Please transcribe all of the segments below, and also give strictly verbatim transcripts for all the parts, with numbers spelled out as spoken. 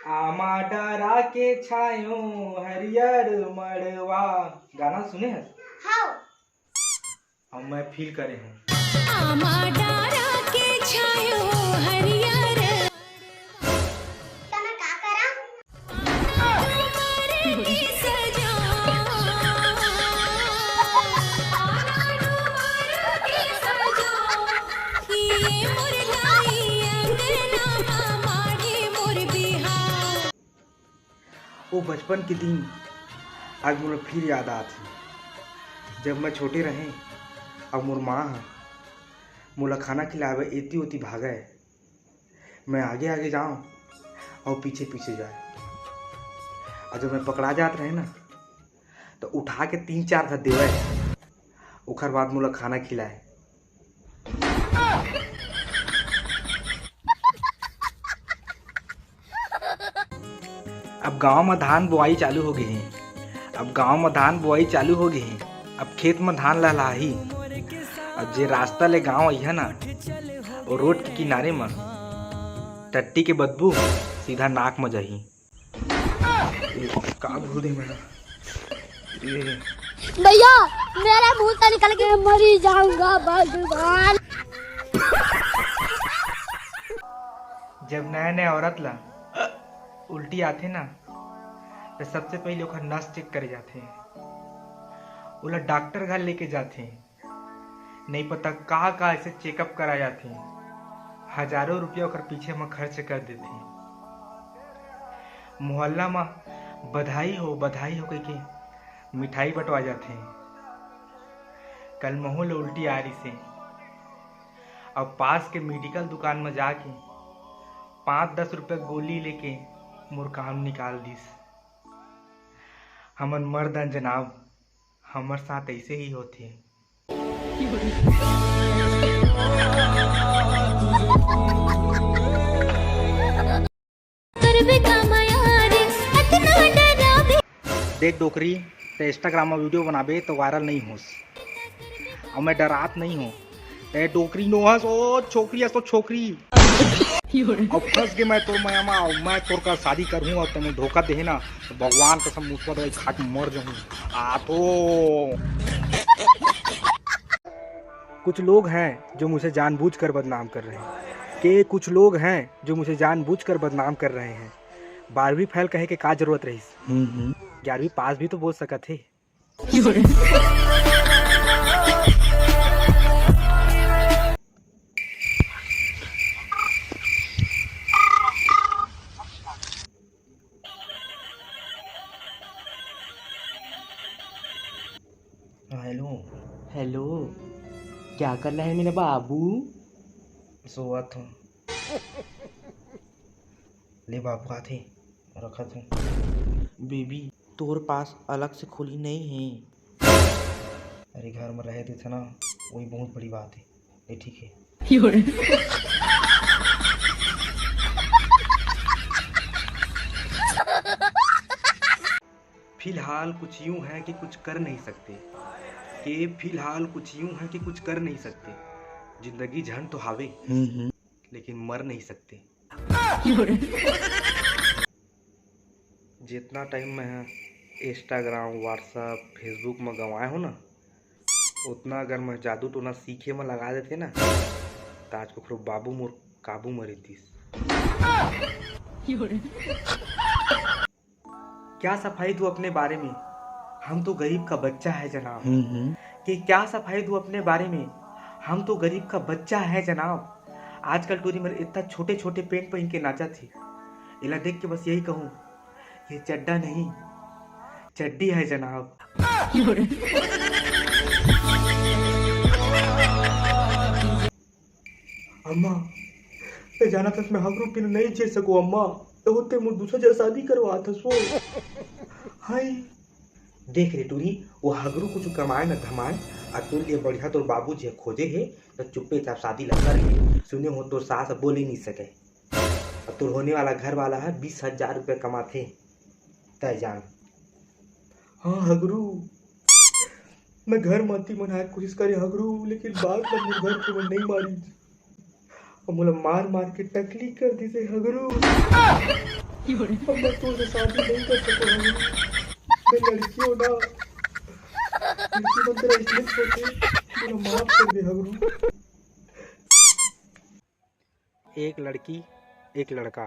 आमा डारा के छायो हरियर मड़वा। गाना सुने हस? हाँ। अब मैं फील करे हूँ। आमा डारा के छायो हरियर। त मैं का करा? वो बचपन के दिन आज मोला फिर याद आत हे, जब मैं छोटे रहें अउ मोर माँ ह मोला खाना खिलावे एती ओती भागय। मैं आगे आगे जाऊं अउ पीछे पीछे जाए। अउ जब मैं पकड़ा जात रहे ना, तो उठा के तीन चार घत देवे, ओखर बाद मोला खाना खिलाए। अब गांव म धान बोआई चालू हो गे हे। अब गांव म धान बोआई चालू हो गे हे। अब खेत म धान लहलहाही। अब जे रास्ता ले गांव अइहा ना, वो रोड के किनारे म टट्टी के बदबू सीधा नाक म जाही। ए, का बोल दे मैं? ए। भैया, मेरे मुंह से निकल के मरी जाऊंगा भगवान। जब नया नया औरत ला उल्टी आथे ना, तो सबसे पहले ओखर नस चेक करे जाथे, ओला डॉक्टर घर लेके जाथे, नहीं पता का का ऐसे चेकअप करा जाथे, हजारों रुपया ओकर पीछे म खर्च कर देथे। मोहल्ला म बधाई हो, बधाई हो कहिके मिठाई बंटवा जाथे। कल महू ल उल्टी आ रिसे, अब पास के मेडिकल दुकान म जाके पाँच दस रुपया गोली लेके मोर काम निकाल दिस। हमन मर्द अन जनाब, हमर साथ ऐसे ही होथे। देख डोकरी, ते Instagram में वीडियो बनाबे तो वायरल नहीं होस। अब मैं डरात नहीं हूँ। ए डोकरी नोहस, ओ छोकरी हस तो छोकरी। अब फंस गे मैं तोर मया मा, अउ मैं तोर का शादी करहूँ, अउ तैं मोला धोखा देहे ना, तो भगवान कसम मुसवा दवाई खा के मर जाहूँ। आ तो कुछ लोग हैं जो मुझे जानबूझकर बदनाम कर रहे हैं, कि कुछ लोग हैं जो मुझे जानबूझकर बदनाम कर रहे हैं। बारहवीं फेल कहे के का जरूरत रहिस? हम्म, हम्म। ग्यारहवीं पास भी तो बोल सकत हे। हाँ, हेलो। हेलो, क्या कर रहा है मेरा बाबू? सोवत हूँ। ले बाबू, आथे, रखत हूँ। बेबी, तोर पास अलग से खोली नहीं है? अरे, घर में रहे देथे ना, वही बहुत बड़ी बात है। ये ठीक है। फिलहाल कुछ यूं है कि कुछ कर नहीं सकते, कि फिलहाल कुछ यूं है कि कुछ कर नहीं सकते। जिंदगी झंड तो हावे, हम्म, हम्म। लेकिन मर नहीं सकते। जितना टाइम मैं Instagram, WhatsApp, Facebook में गंवाए हो ना, उतना अगर मैं जादू टोना सीखे में लगा देते ना, तो आज कखरो बाबू मोर काबू में रहितिस। क्या सफाई दूं अपने बारे में, हम तो गरीब का बच्चा है जनाब। हम्म, हम्म। कि क्या सफाई दूं अपने बारे में, हम तो गरीब का बच्चा है जनाब। आजकल टूरी मन इतना छोटे छोटे पैंट पहन के नाचत हे, एला देख के बस यही कहूँ, ये चड्डा नहीं, चड्डी है जनाब। अम्मा, तैं जानत हस, मैं हगरू बिना नइ जी सकूं अम्मा। तहूं तैं मोर दूसर जगह शादी करवात हस वो। हाय। देख रे टूरी, वो हगरू कुछु कमाए न धमाए, अउ तोर लिए बढ़िया तोर बाबूजी ह खोजे हे, त चुप्पे चाप शादी ला कर ले। सुने हो तोर सास बोले नइ सके, अउ तोर होने वाला घर वाला ह बीस हजार रुपया कमाथे। तैं जान। हाँ हगरू, मैं घर माती मनाए के कोशिश करे हगरू, लेकिन बात ला मोर घर के मन नइ मानिस। अउ मोला मार मार के टकली कर दिसे हगरू। अब मैं तोर से शादी नहीं कर सकूं हगरू। मैं लड़की हूं ना। लड़की मन तेरा इसलिए सोचे, मेरा माफ कर दे हगरू। एक लड़की, एक लड़का,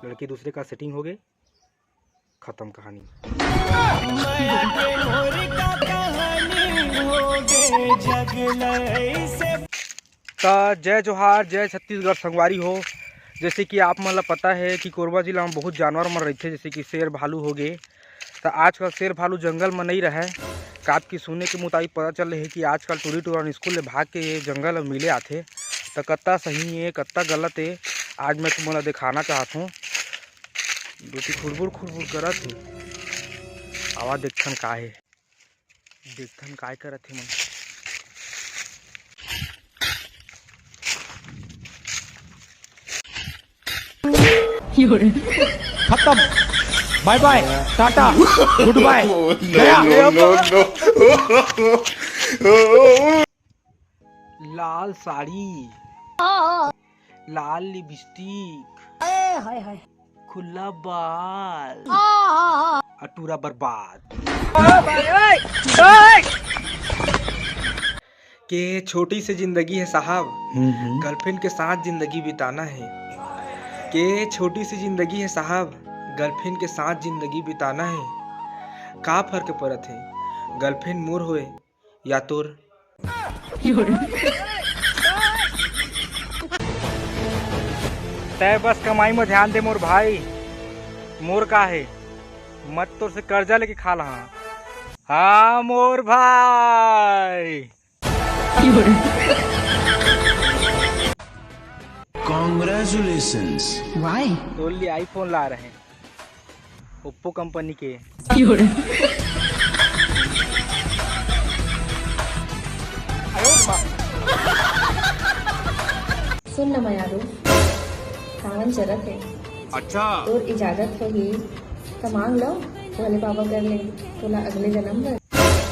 लड़की दूसरे का सेटिंग हो गए, खत्म कहानी। त जय जोहार, जय छत्तीसगढ़ संगवारी हो। जैसे कि आप मन ला पता है कि कोरबा जिला में बहुत जानवर मन रहिथे, जैसे कि शेर भालू हो गए। त आजकल शेर भालू जंगल में नहीं रहे, काप की सुने के मुताबिक पता चल रहे कि आजकल टूरी टूरा स्कूल ले भाग के ये जंगल में मिले आथे। त कत्ता सही है, कत्ता गलत है, आज मैं तुमन ला दिखाना चाहत हूँ। दो ठी खुरबुर खुरबुर करत हे। आवा देखथन का हे, देखथन काय करत हे मन। खत्म। बाय बाय, टाटा, गुड बाय, गया। लाल साड़ी, लाल लिपस्टिक, खुला बाल, अटूरा बर्बाद। के छोटी सी जिंदगी है साहब, गर्लफ्रेंड के साथ जिंदगी बिताना है। के छोटी सी जिंदगी है साहब, गर्लफ्रेंड के साथ जिंदगी बिताना है। का फर्क पड़त है, गर्लफ्रेंड मोर होए या तोर? तय बस कमाई में ध्यान दे मोर भाई, मोर का है, मत तोर से कर्जा लेके खा लहा। हाँ मोर भाई। Congratulations। Why? तोर लिए आईफोन ला रहे हैं, ओप्पो कंपनी के। सुन न मयारू, सावन चलत हे। अच्छा। तोर इजाजत होही त मांग लो भोले बाबा कर ले तोला अगले जन्म बर।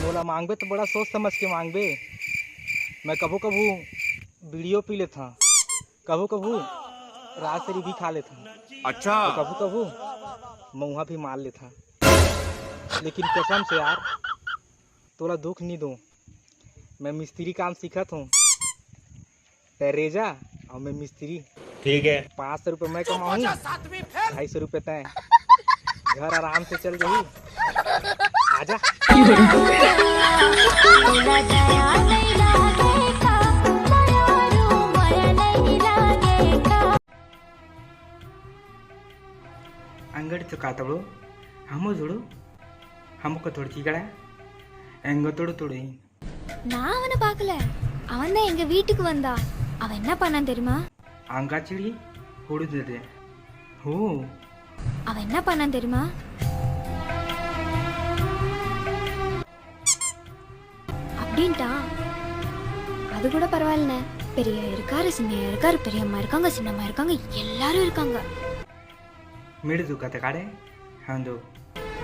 मोला मांगबे तो बड़ा सोच समझ के मांगबे। मैं कभू कभू बीड़ियो पी लेथा, कभू कभू राजश्री भी खा लेथा। अच्छा। तो कभू कभू मऊहा भी मार लेथा। लेकिन कसम से यार, तोला दुख नहीं दूं। मैं मिस्त्री काम सीखत हूँ। तै रेजा और मैं मिस्त्री। ठीक है। पाँच सौ रुपये मैं कमाऊँ, ढाई सौ रुपये तै। घर आराम से चल जाही। आजा। अंगड़ चुका तोड़ो, हमो जोड़ो, हमको तोड़ की कड़ा, एंगो तोड़ो तोड़ो ही। நான் அவனை பார்க்கல. அவன் தான் எங்க வீட்டுக்கு வந்தா. அவன் என்ன பண்ணான் தெரியுமா? आंगा चिड़ी उड़ दे दे हो. அவன் என்ன பண்ணான் தெரியுமா? அப்படின்ட்டான். அது கூட பரவாயில்லண்ணே. பெரியய்யா இருக்காரு, சின்னையா இருக்காரு, பெரியம்மா இருக்காங்க, சின்னம்மா இருக்காங்க, எல்லாரும் இருக்காங்க. मिड़ दुखत काड़े हम दो.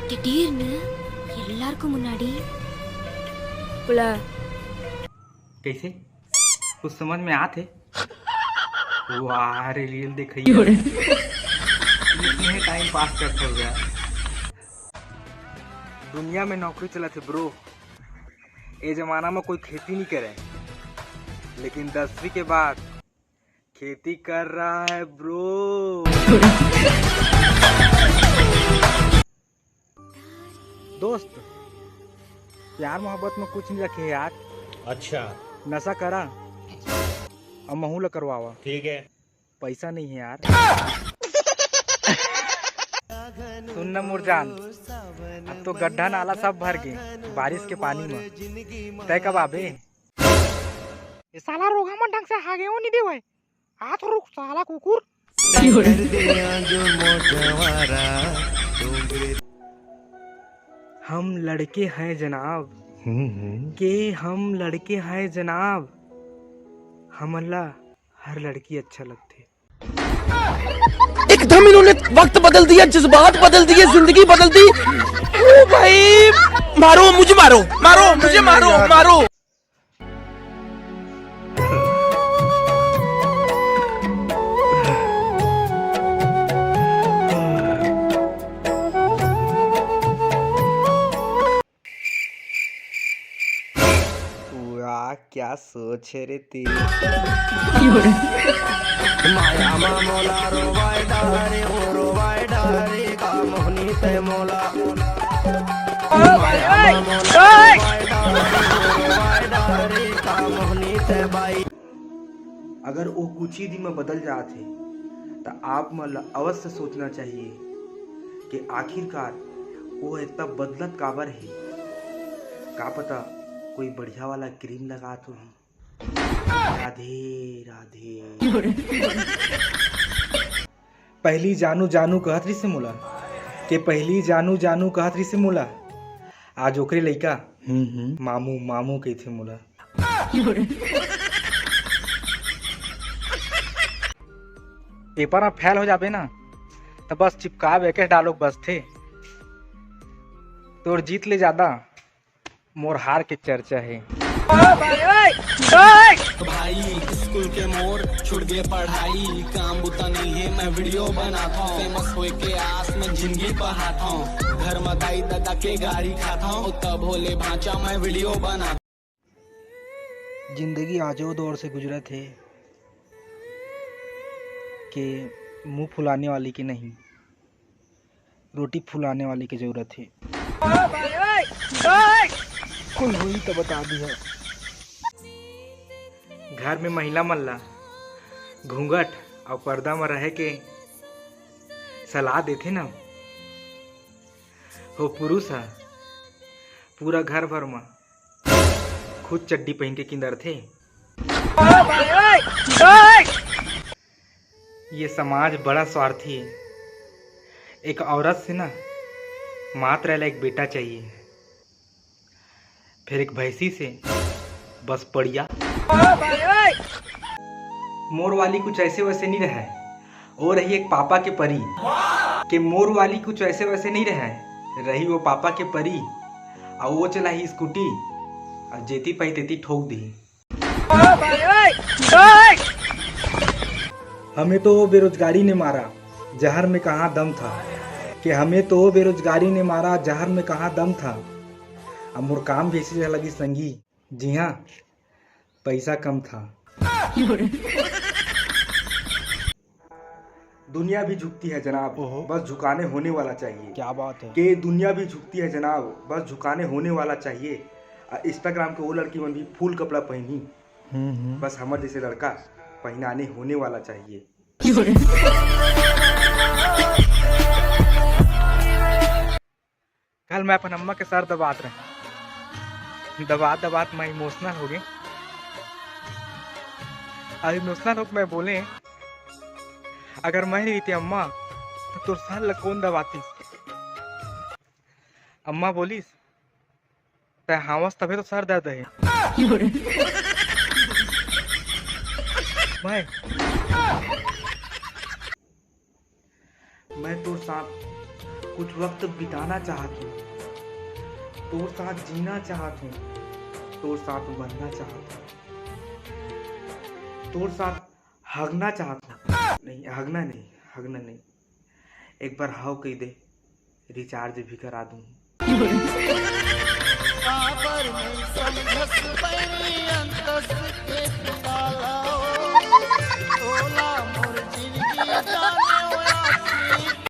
திடீர்னு எல்லாருக்கும் முன்னாடி कैसे? कुछ समझ में आत हे? वाह रे, रील देखइया। इसमें टाइम पास कर सकता है। दुनिया में नौकरी चलत हे ब्रो। ए जमाना में कोई खेती नहीं करे, लेकिन दसवीं के बाद खेती कर रहा है ब्रो। दोस्त, प्यार मोहब्बत में कुछ नहीं रखे यार। अच्छा। नशा करा और महू ला करवावा। ठीक है। पैसा नहीं है यार। सुन ना मोर जान, अब तो गड्ढा नाला सब भर गए बारिश के पानी में। तय कब आबे? ये साला रोगहा मन ढंग से हागेओ नहीं देवय। आ तो रुक साला कुकुर। हम लड़के हैं जनाब। हम्म, हम्म। के हम लड़के हैं जनाब। हमन ला हर लड़की अच्छा लगथे। एकदम इन्होंने वक्त बदल दिया, जज्बात बदल दिए, जिंदगी बदल दी। ओ भाई, मारो मुझे, मारो, मारो मुझे, मारो, मारो। सोच रे ती। माया मा मोला रोवाय डारे, ओ रोवाय डारे, का मोहनी ते मोला। माया मा मोला रोवाय डारे, ओ रोवाय डारे, का मोहनी ते बाई। अगर वो कुछ ही दिन में बदल जात हे, त आप मन ल अवश्य सोचना चाहिए कि आखिरकार वो इतना बदलत काबर हे। का पता कोई बढ़िया वाला क्रीम लगात होही। राधे राधे। पहली जानू जानू कहत रिसे मोला, के पहली जानू जानू कहत रिसे मोला। आज ओकरे लइका हम्म, हम्म, मामू मामू कहिथे मोला। पेपर में फेल हो जाबे ना, त बस चिपकावे के डायलॉग बजथे, तोर जीत ले ज्यादा मोर हार के चर्चा हे। भाई, स्कूल के मोर छूट गे पढ़ाई, काम बुता नहीं है, मैं वीडियो बनाता हूँ, फेमस होए के आस में जिंदगी बहाता हूँ, घर में दाई दादा के गारी खाता हूँ, तब भोले भांचा मैं वीडियो बना। जिंदगी आजो दौर से गुजरत हे के मुंह फुलाने वाली के नहीं, रोटी फुलाने वाली के जरूरत हे। कोई होई तो बता दिया। घर में महिला मन ला घूंघट अउ पर्दा में रहे के सलाह देथे ना, वो पुरुष ह पूरा घर भर में खुद चड्डी पहन के किंदरथे। ये समाज बड़ा स्वार्थी है। एक औरत से ना मात्र ला एक बेटा चाहिए, फिर एक भैंसी से बस पड़िया। मोर वाली कुछ ऐसे वैसे नहीं रहे, वो रही एक पापा के परी। के मोर वाली कुछ ऐसे वैसे नहीं रहे, रही वो पापा के परी। और वो चलाही स्कूटी, और जेती पाई तेती ठोक दी। हमें तो वो बेरोजगारी ने मारा, जहर में कहाँ दम था। कि हमें तो वो बेरोजगारी ने मारा, जहर में कहाँ दम था। अब मोर काम भी ऐसे लगी संगी, जी हाँ, पैसा कम था। दुनिया भी झुकती है जनाब, ओहो। बस झुकाने होने वाला चाहिए। क्या बात है। कि दुनिया भी झुकती है जनाब, बस झुकाने होने वाला चाहिए। आ, Instagram के वो लड़की मन भी फुल कपड़ा पहनी, हम्म, हम्म। बस हमर जैसे लड़का पहनाने होने वाला चाहिए। कल मैं अपन अम्मा के सर दबात रहे, दबात दबात मैं इमोशनल हो गए। अब इमोशनल होके मैं बोले, "अगर मैं नहीं रहती अम्मा, तो तोर सर ला कौन दबाती?" अम्मा बोलिस, "तै हावस तभे तो सर दर्द हे।" मैं मैं तोर साथ कुछ वक्त बिताना चाहत हूँ, तोर साथ जीना चाहत हूँ, तोर साथ मरना चाहत हूँ, तोर साथ हगना चाहत हूँ। नहीं, हगना नहीं, हगना नहीं। एक बार हव कह दे, रिचार्ज भी करा दूँ। काबर नहीं समझस बहिनी अंतस